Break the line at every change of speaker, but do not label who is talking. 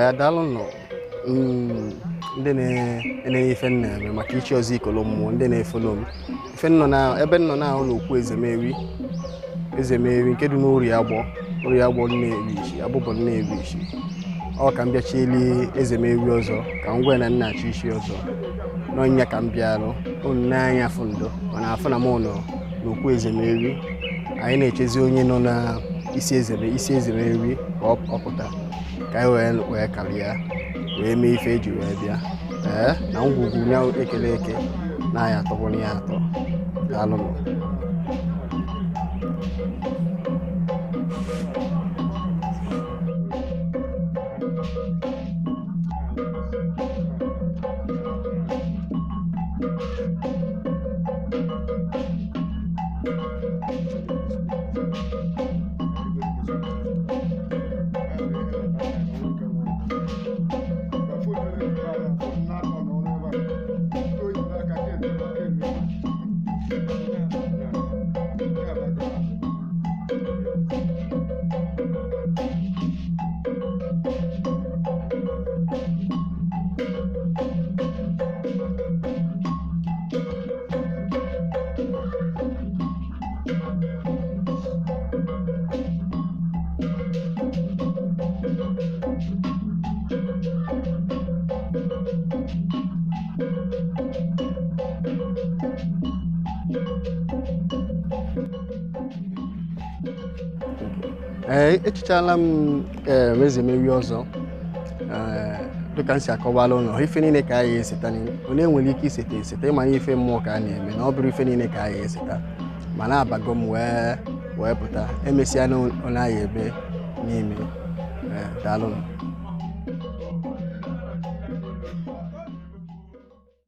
Ya daalụ nọ ndị na-enye ife nna eme maka ichi ọzọ ikolo mmụọ ndị na-efolo m ife nnọ na ebe nnọ na ahụ n'okwu Ezemeri Ezemeri nke dị n'Ori Agbọ Ori Agbọ Nnewi Ishi Abụbọ Nnewi Ishi ọ ka m bịachieli Ezemeri ọzọ ka m gwa na nna achị ichi ọzọ n'ọnya ka m bịalụ unu n'anya afụ ndo mana afụ na m nọ n'okwu Ezemeri anyị na-echezi onye nọ na isi Ezemeri ka ọ pụta ka anyị wee karịa wee mee ife eji wee bịa ee na ngwugwu ya ekele eke na ya atọgburu ya atọ. Daalụ. Ee, echichala m Ezemeri ọzọ dịka m si akọwala ụlọ ife niile ka anyị eseta onye nwere ike iseta eseta ịmanye ife mmụọ ka a na-eme na ọ bụrụ ife niile ka anyị eseta mana abago m wee pụta emesịa na onye anyị ebe n'ime. Daalụ.